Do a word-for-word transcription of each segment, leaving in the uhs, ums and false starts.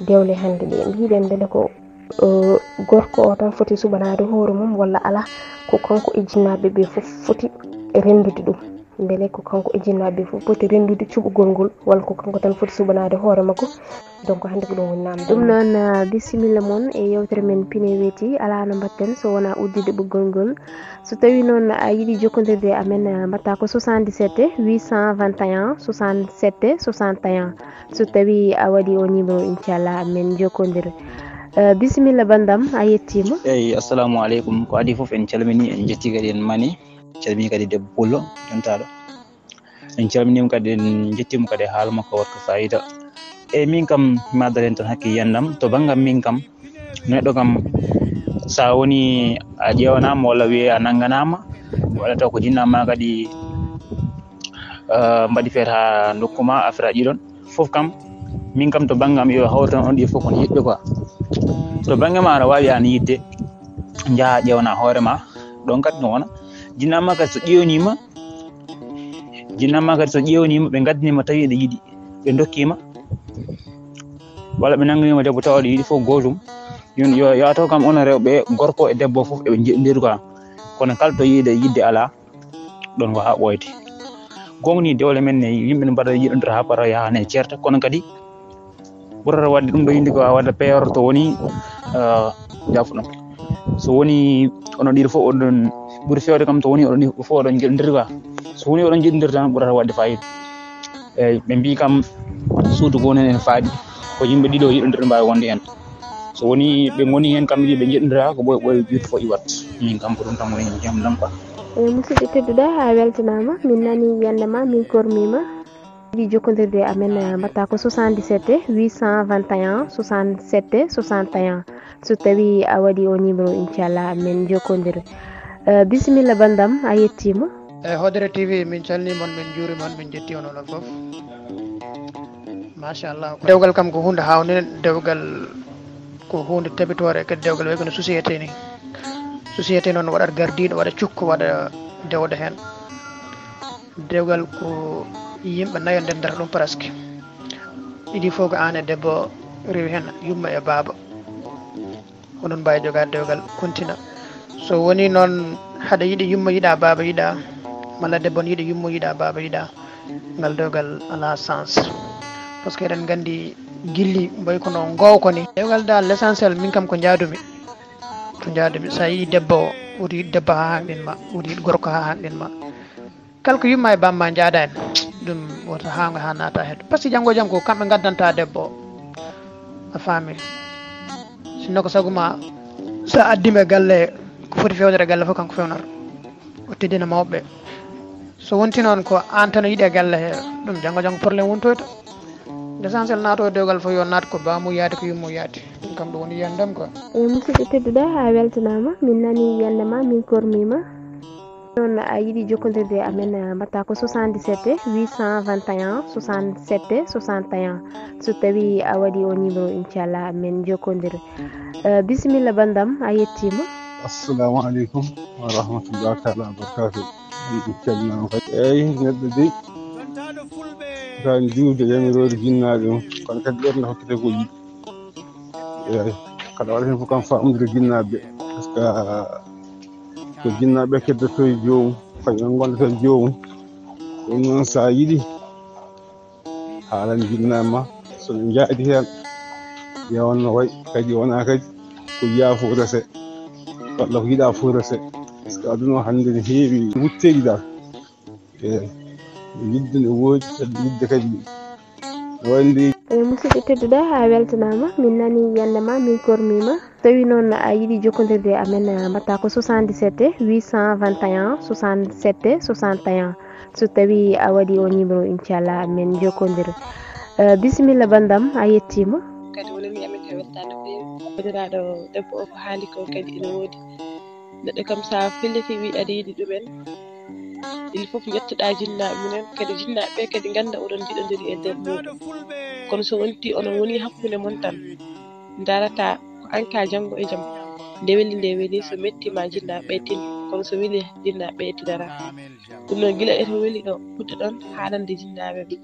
Dewle hannde ɗe mbiɗen mbele ko gorko o tan foti suɓanaade hoore mum walla alaa, ko kanko e jinnaaɓe ɓe fof foti renndude ɗum. Mbele ko kanko e jinnaaɓe ɓe fof foti renndude cuɓugol ngol walla ko kanko tan foti suɓanaade hoore makko? Donc hannde ko ɗum woni naamnde. Ɗum noon, bisimilla mon e yewtere men Pine Weeti. Alaa no mbaɗten so wonaa uddude ɓoggol ngol. So tawii noon a yiɗi jokkondirde e amen, mbaɗtaa ko soixante-dix-sept huit cent vingt et un soixante-sept soixante et un. So tawii a waɗii o numéro, inchallah men jokkondir. Bisimilla banndam, a yettiima. Eyi, assalamu aleykum. Ko adii fof en calminii, en njettii kadi en manii. Calminii kadi debbo pullo jontaaɗo. En calminiima kadi, en njettiima kadi e haala makko waɗko faayiida. Eyi, min kam mi addat heen tan hakke yiyannde am. To banngam min kam, neɗɗo kam, so a wonii a ƴeewanaama walla wiyee a nannganaama, walla taw ko jinnaaɓe ma kadi mbaɗi feere haa ndokku ma affaire aji ɗoon fof kam, min kam to banngam yo hawru tan onon ɗiɗo fof kono yiɗɓe quoi. To bannge ma aɗa waawi aan yiɗde, njaha ƴeewana hoore ma. Ɗoon kadi no wona jinnaaɓe ma kadi so ƴeewniima, jinnaaɓe ma kadi so ƴeewniima, ɓe ngaddaniima tawi eɗa yiɗi, ɓe ndokkiima, walla ɓe nannginiima debbo tawa aɗa yiɗi fof gootum. Yo, yo, yo a taw kam onon rewɓe, gorko e debbo fof eɓe njiɗondiri quoi. Kono kala to yiɗde, yiɗde alaa, ɗoon ko haa ɓooyde. Goonga ni dewle men ne, yimɓe ne mbaɗa yiɗondira haa para yaha ne ceerta, kono kadi ɓurata waɗde ɗum ɗo yimɓe ko waɗa peewre to woni, eh, jaafuɗon. So woni onon ɗiɗo fof oɗon ɓuri feewde kam to woni oɗon ɗiɗo fof oɗon njiɗondiri quoi. So woni oɗon njiɗondiri tan ɓurata waɗde faayiida. Eyi, ɓe mbii kam suudu goo noon ene faaɗi, ko yimɓe ɗiɗo yiɗondiri mbaawi wonde heen. So woni ɓe ngoni heen kamɓe ɗiɗo ɓe njiɗondira ko ɓooy ɓooy juuti fof iwat. Min kam ko ɗum tan woni jam ɗam quoi. Eyi, musidɗo tedduɗo, a weltanaama. Min nanii yiyannde ma, min kormiima. Yiɗi jokkondirde e amen, eh, mbaɗtaa ko soixante-dix-sept huit cent vingt et un soixante-sept soixante et un. So tawii a waɗii o numéro, inchallah men jokkondir. Eh, bisimilla banndam, a yettiima. Eyi, Hoodere T V, min calminii mon, min njuuriima on, min njettii on onon fof. Machallah. Dewgal kam ko huunde haawnde, dewgal ko huunde tabitoore, kadi dewgal wayi kono société ni. Société noon waɗat gardiiɗo, waɗa cukko, waɗa dewɗo heen. Dewgal ko yimɓe nayo ndenndata ɗum presque. Ɗiɗi fof ko aan e debbo rewi heen, yumma e baaba. Onon mbaawi jogaade dewgal kontina. So woni noon haɗa yiɗi yumma yiɗa, baaba yiɗa, malla debbo ne yiɗi yumma yiɗa, baaba yiɗa, ngal dewgal alaa sens. Parce que eɗen nganndi gilli mbayi kono ngoow ko ni. Dewgal dal, l'essentiel min kam ko njaadumi. Ko njaadumi. So a yiɗi debbo o, woto yiɗ debbo haa hanɗin ma, woto yiɗ gorko haa hanɗin ma. Kala ko yumma e bamma njaada en, ɗum wota haango haa naata heen. Parce que janngo jam ko kamɓe ngaddanta debbo o. A faami? Sinno ko sago ma, so a addii mo e galle, ko foti feewde e galle fof kanko feewnata. O teddina mawɓe ɓe. So wonti noon ko aan tan o yiɗi e galle he, ɗum janngo janngo problème wontoyta. L'essentiel naato e dewgal fof yo naat ko baamu yaadi ko yummo yaadi. Ɗum kam ɗum woni yiyannde am quoi. Eyi, musidɗo tedduɗo, a weltanaama. Min nanii yiyannde ma, min kormiima. Noon a yiɗi jokkondirde e amen, eh, mbaɗtaa ko soixante-dix-sept huit cent vingt et un soixante-sept soixante et un. So tawii a waɗii o numéro, inchallah men jokkondir. Eh, bisimilla banndam, a yettiima. Assalamu aleykum wa rahmatullahi taala wa barakatuh. On ɗum calminaama kadi. Eyi, neɗɗo dey, fotaani juulde yamiroore jinnaaɓe mum, kono kadi ɓeeɗo hokkita ko yiɗi. Eyi, kala waɗa heen fof kam faamude jinnaaɓe ɓe. Par ce que ko jinnaaɓe ɓe keddotoo e joomum, kañum en ngonndata e joomum. Ɗum noon, so a yiɗi, haalan jinnaaɓe ma, so ɓe njaadi heen, ƴeewan no wayi, kadi wonaa kadi ko yiyaa fof rese, walla ko yiɗaa fof rese. Par ce que aduna o hannde ne heewi wutteeji dal. Eey, yiɗde ne woodi, kadi yiɗde kadi no wayi no. Eey, musidɗo tedduɗo, a weltanaama, min nanii yiyannde ma, min kormiima. Tawi noon a yiɗi jokkondirde e amen, a mbaɗta ko soixante-dix-sept huit cent vingt et un soixante-sept soixante et un. So tawii a waɗii o numéro, inchallah, men jokkondir. Eh, bisimilla, banndam, a yettiima. Kadi wonani amen ko weltaare no feewi. Banndiraaɗo debbo o, ko haali ko kadi ina woodi. Neɗɗo kam, so a felliti, wi aɗa yiɗi ɗumen, il faut ƴettoɗaa jinnaaɓe mumen, kadi jinnaaɓe ɓe kadi ngannda oɗon njiɗondiri e nder muuɗum. Kono so wonti onon woni hakkunde mon tan, ndarata ko an ka janngo e jam. Nde weli, nde weli, so metti ma jinnaaɓe ɓe tin, kono so weli jinnaaɓe ɓe tinara. Ɗum noon, gila e to weli ɗo, puɗɗoɗon haalande jinnaaɓe ɓe.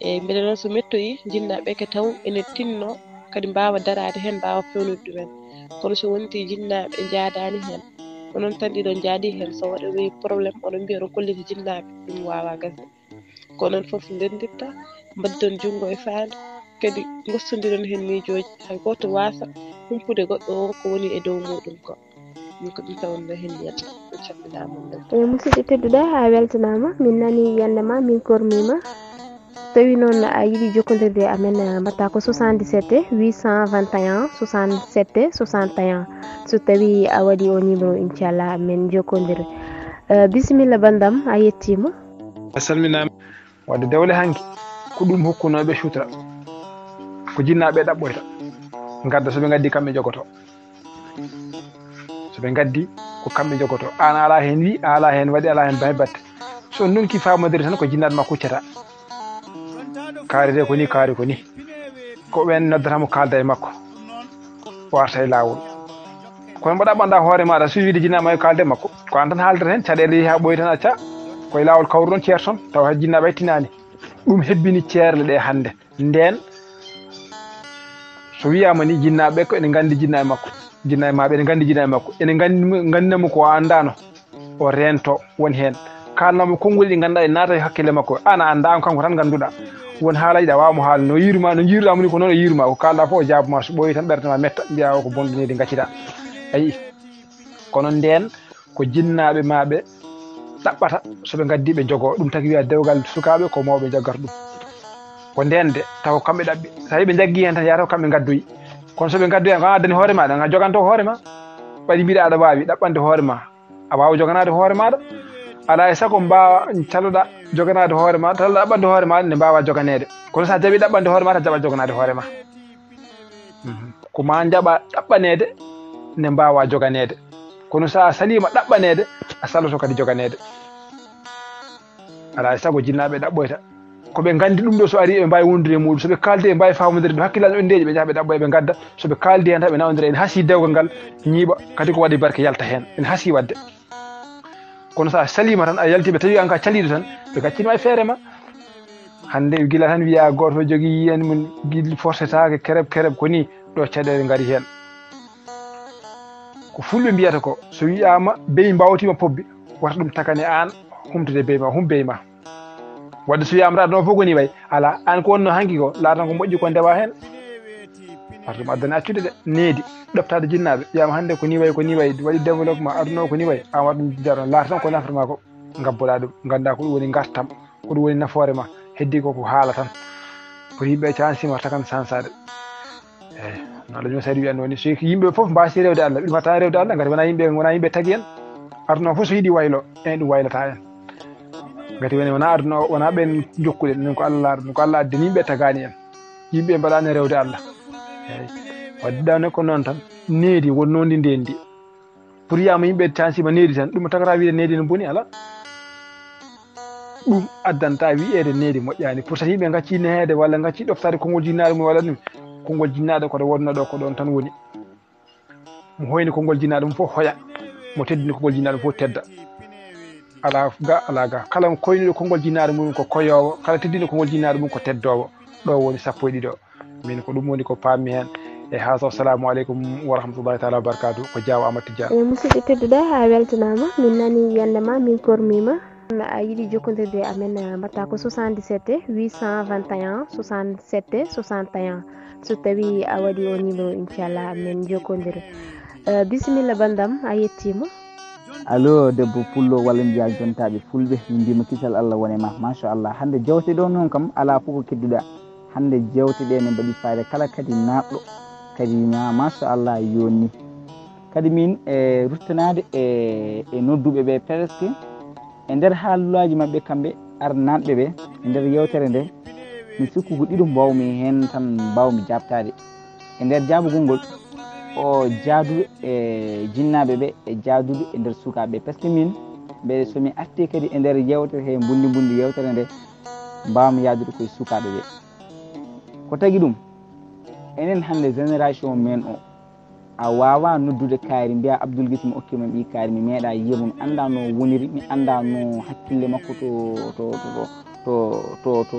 Eyi, mbeɗa noon so mettoyi, jinnaaɓe ke taw ene tinno kadi mbaawa daraade heen, mbaawa fewnude ɗumen. Kono so wonti jinnaaɓe njaadaani heen, ko noon tan ɗiɗo njaadi heen, so waɗa wii problème, oɗon mbiya oɗon kollita jinnaaɓe, ɗum waawaa gasde. Ko onon fof ndenndirta, mbaddon junngo e faandu, kadi ngostondiron heen miijooji, hay gooto waasa humpude goɗɗo o ko woni e dow muuɗum ko. Min ko ɗum tawon no heen yiyata. On calminaama on mbeltanaama. Eyi, musidɗo tedduɗo, a weltanaama. Min nani yiyannde ma, min kormiima. So tawi noon a yiɗi jokkondirde e amen, eh, mbaɗta ko soixante-dix-sept huit cent vingt et un soixante-sept soixante et un. So tawi a waɗi o numéro, inchallah, min jokkondira. Eh, bisimilla, banndam, a yettiima. A salminaama. Wadde dewle hanki, ko ɗum hokkunooɓe sutra. Ko jinnaaɓe ɗaɓɓoyta. Ngadda, so ɓe ngaddi, kamɓe jogoto. So ɓe ngaddi, ko kamɓe jogoto. Aan alaa heen wi, alaa heen waɗi, alaa heen bay batte. So on ndonki faamodire tan, ko jinnaaɗo ma kuccata. Kaari de ko ni, kaari ko ni. Ko ɓeen noddata mo, kaalda e makko. O arta e laawol. Kono mbaɗa ɓannda hoore maaɗa, so wiide jinnaaɗo ma yo kaalde makko. Ko aan tan haaldata heen, caɗeele yehi haa ɓooyi tan acca. Ko e laawol kawruɗon ceerton, tawa hay jinnaaɓe hay tinaani. Ɗum hebbini ceerle ɗe hannde. Ndeen, so wiyaama ni, jinnaaɓe ko ene nganndi jinnaaɓe makko. Jinnaaɓe maaɓe ene nganndi jinnaaɓe makko. Ene nganndi, nganndina mo ko o anndaano. O reento, woni heen. Kaalnoo mo konngol ɗi ngannduɗaa e naata e hakkille makko. Aan a anndaa, aan kanko tan ngannduɗaa. Won haalaaji ɗi a waawaa mo haalde. No yiirumaa, no njiiruɗaa mo ni ko noon o yiirumaa. Ko kaalɗaa fof o jaabumaa. So ɓooyi tan ɓernde ma metta, mbiyaa o ko bonɗo needi ngacciɗaa. A yii. Kono ndeen, ko jinnaaɓe maaɓe ɗaɓɓata, so ɓe ngaddi ɓe njogoo. Ɗum tagi wiyaa dewgal sukaaɓe ko mawɓe njaggata ɗum. Ko ndeen de, taw kamɓe ɗaɓɓi. So tawi ɓe njaggii heen tan, yaha taw kamɓe ngaddoyi. Kono so ɓe ngaddoyi heen, ko aan addani hoore maaɗa, aan a joganto hoore ma. Waɗi mbiɗa aɗa waawi ɗaɓɓande hoore ma. A waawa joganaade hoore maaɗa. Alaa e sago mbaawa caloɗa joganaade hoore maaɗa, caloɗa ɗaɓɓande hoore maaɗa nde mbaawaa joganeede. Kono so a jaɓii ɗaɓɓande hoore maaɗa, a jaɓat joganaade hoore ma. Mhm. Ko maa njaɓa ɗaɓɓaneede nde mbaawaa joganeede. Kono so a saliima ɗaɓɓaneede, a saloto kadi joganeede. Alaa e sago jinnaaɓe ɗaɓɓoyta. Ko ɓe nganndi ɗum ɗo, so arii, ɓe mbaawi wondude e muuɗum. So ɓe kaaldi, ɓe mbaawi faamondirde, ɓe hakkillaaji ɓe ndeeƴi, ɓe njaha ɓe ɗaɓɓoya, ɓe ngadda. So ɓe kaaldi heen tan, ɓe nawondira, ene hasii dewgal ngal ñiiɓa, kadi ko waɗi barke yalta heen. Ene hasii waɗde. Kono so a saliima tan, a yaltii, ɓe tawi aan ka caliiɗo tan, ɓe ngaccinma e feere ma. Hannde gila tan wiyaa gooto fof jogii yiyannde mum, gila forsetaake, kereb, kereb, ko nii, ɗo caɗeele ngari heen. Ko fulɓe mbiyata ko, so wiyaama beyi mbawtiima pobbi, wata ɗum takane aan humtude beyi ma, hum beyi ma. Wadde so wiyaama tan aduna o fof ko nii wayi, alaa, aan ko wonnoo hanki ko, laatan ko moƴƴi ko ndewa heen. Wata ɗum addane accude de, needi, ɗoftaade jinnaaɓe, wiyaama hannde ko nii wayi, ko nii wayi, waɗi développement, aduna o ko nii wayi, aan waɗa ɗum jaro, laata tan ko nafata ma ko, ngabboɗaa ɗum, nganndaa ko ɗum woni ngartam, ko ɗum woni nafoore ma, heddii ko ko haala tan. Ko yimɓe cansima takan sansaade. Eyi, no Alhaji Masari wiyatnoo ni, so yimɓe fof mbaasi rewde Allah, ɓe mbaɗata rewde Allah, ngati wonaa yimɓe, wonaa yimɓe tagi en. Aduna o fof so yiɗi waylo, en ɗum waylataa en. Ngati woni, wonaa aduna o, wonaa ɓeen jokkuɗen, min ko Allah, ɗum ko Allah addani yimɓe tagaani en. Yimɓe mbaɗaani rewde Allah. Eyi, wadde ɗaane ko noon tan, needi wonnoo ndi ndeendi. Pour wiyaama yimɓe cansima needi tan, ɗum tagata wiide needi no boni, alaa. Ɗum addanta wiyeede needi moƴƴaani. Pour tan yimɓe ngacci neheede walla ngacci ɗoftaade konngol jinnaaɗo mum walla ɗum, konngol jinnaaɗo ko ɗo wonnoo ɗo, ko ɗoon tan woni. Mo hoyni konngol jinnaaɗo mum fof hoya, mo teddini konngol jinnaaɗo mum fof tedda. Alaa ga, alaa ga. Kala mo koyniiɗo konngol jinnaaɗo mum ko koyoowo, kala teddinɗo konngol jinnaaɗo mum ko teddoowo. Ɗo woni sappo e ɗiɗo. Min ko ɗum woni ko paammi heen. E haasa, assalamu aleykum wa rahmatullahi taala wa barakaatu. Ko Jaawo Amat Tijaan. E musidɗo tedduɗo, a weltanaama. Min nani yiyannde ma, min kormiima. A yiɗi jokkondirde e amen, a mbaɗta ko soixante-dix-sept huit cent vingt et un soixante-sept soixante et un. So tawi a waɗi o numéro, inchallah, min jokkondira. Eh, bisimilla, banndam, a yettiima. Allo, debbo pullo, walla mbiyaa jontaaɓe fulɓe, min mbiima kisal Allah wone ma. Machallah, hannde jewte ɗo noon kam, alaa fof ko kedduɗaa. Hannde jewte ɗe ne mbaɗi fayida kala kadi naatɗo, kadi ma, machallah, yonni. Kadi min, e, ruttanaade e, e nodduɓe ɓe presque, e nder haalaaji maɓɓe kamɓe arnaaɓe ɓe, e nder yewtere nde, mi sikku ko ɗiɗo mbaawmi heen tan mbaawmi jaabtaade. E nder jaabugol ngol, o jaaduɗo e jinnaaɓe ɓe, e jaaduɗo e nder sukaaɓe ɓe. Par ce que min, mbe, so mi artii kadi e nder yewtere he mbundi mbundi yewtere nde, mbaawmi yaadude koye sukaaɓe ɓe. Ko tagi ɗum, enen hannde génération men o, a waawaa noddude kaari, mbiyaa Abdoul Guissé mi okkii ma ɓii kaari, mi meeɗaa yiya mo, mi anndaa no woniri, mi anndaa no hakkille makko to, to, to, to, to to to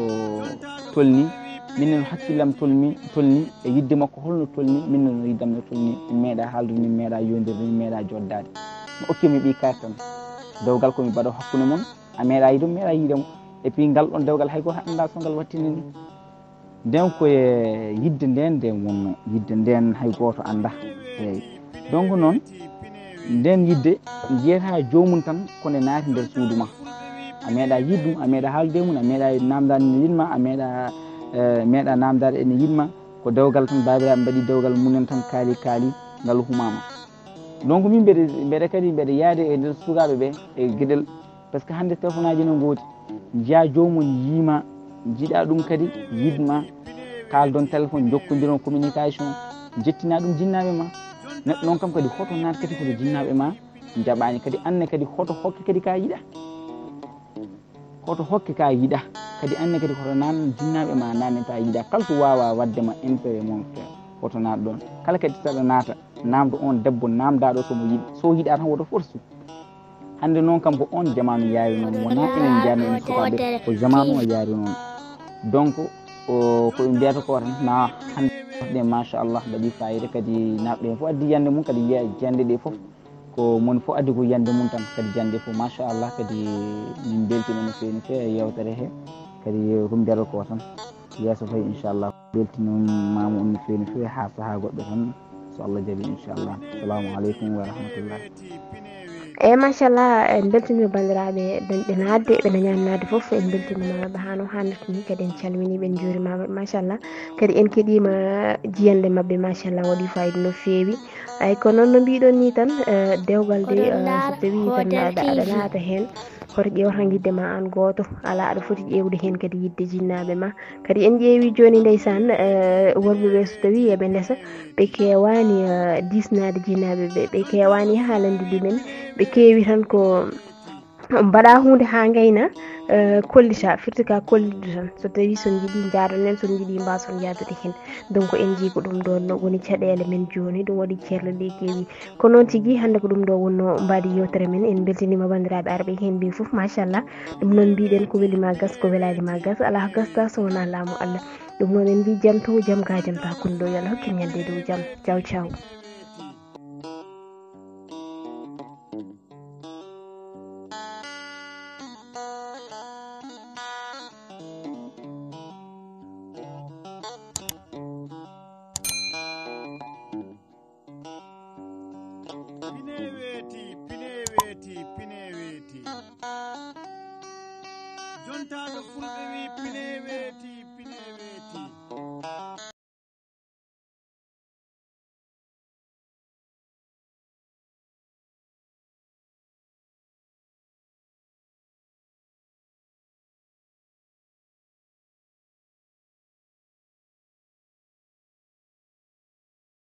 tolni, min no hakkillam tolni tolni e yidde makko holno tolni, min no yiddam no tolni. Min meeɗa haaldude, min meeɗa yondirde, min meeɗa joddaade. Mi okkimi ɓii kaari tan, dewgal ko mi baɗo hakkunde mon, a meeɗa yiɗum, meeɗa yiɗamo. Et puis ngal ɗon dewgal hay gooto annda so ngal wattini ni. Nden ko e yidde nden nden wonno, yidde nden hay gooto annda. Eyi. Donc noon, nden yidde jiyata joomum tan ko nde naati nder suudu ma. A meeɗa yiɗ ɗum, a meeɗa haalde mum, a meeɗa namdaade ne yiɗma, a meeɗa eh, meeɗa namdaade ene yiɗma. Ko dewgal tan, baabiraaɓe mbaɗi dewgal mumen tan, kaali kaali, ngal humama. Donc min mbeɗe mbeɗe kadi mbeɗe yaade e nder sukaaɓe ɓe e geɗel, parce que hannde téléphone aji no ngoodi, njiya joomum yiima, jiɗa ɗum kadi yiɗma, kaaldon téléphone, jokkondiron communication, jettina ɗum jinnaaɓe ma. Neɗɗo noon kam kadi hoto naat kadi hoto jinnaaɓe ma njaɓaani, kadi anne kadi hoto hokke kadi ka yiɗa, hoto hokke ka yiɗa, kadi anne kadi hoto nan jinnaaɓe ma nanne ta yiɗa. Kala to waawa waɗde ma intérêt mon frère, hoto naat ɗon. Kala kadi saɗa naata, namdo on debbo namdaɗo somo yiɗi, so yiɗa tan woto force. Hannde noon kam ko on jamaanu yaari noon, wona enen njaarno en sukaaɓe, ko jamaanu o yaari noon. Donc ko ɓe mbiyata ko tan na hannde ɗe machallah mbaɗi fayida, kadi naɓɗo hen fof addi yiyannde mum, kadi yiya jiyannde ɗe fof ko moni fof addi ko yiyannde mum tan, kadi jannde fof machallah. Kadi min mbeltima no feewi no feewi e yewtere he, kadi ko mbiyata ko tan yeeso fayi inchallah. Beltinimama on no feewi no feewi, ha saaha goɗɗo tan so Allah jaaɓi inchallah. Assalamu aleykum wa rahmatullah. Eyi machallah, en beltinima bandiraɓe dañɓe nadde, ɓe dañani nadde foof. En beltinima ɓe hano hannata ni, kadi en calmini ɓe, en jurimama machallah. Kadi en keɗima jiyande mabɓe machallah, waɗi fayida no feewi. Ay ko noon no mbiɗon ni tan, dewgal de so tawi tan aɗa naata hen, hoto ƴeew tan yidde ma an gooto, ala aɗa foti ƴeewde hen kadi yidde jinnaaɓe ma. Kadi en ƴeewi jooni ndeysaan, worɓe ɓe so tawi eɓe ndesa, ɓe keewaani disnaade jinnaaɓe ɓe, ɓe keewaani haalande ɗumen, ɓe keewi tan ko mbaɗa huunde haa ngayna, kollita, firti ka kollitde tan. So tawi son njiɗi njaadon en, son njiɗi mbaason yaadude hen. Donc en njii ko ɗum ɗon woni caɗeele men jooni, ɗum waɗi ceerle ɗe keewi. Ko noon tigi, hannde ko ɗum ɗo wonno mbaadi yewtere men. En mbeltiniima banndiraaɓe arɓe heen ɓe fof, machallah. Ɗum noon mbiɗen ko weli ma gas, ko welaali ma gas, alaa ko gasta so wonaa laamu Allah. Ɗum noon en mbi jam to jam ga jam ta kunɗo, yo Allah hokkin ñande dow jam. Ciao ciao.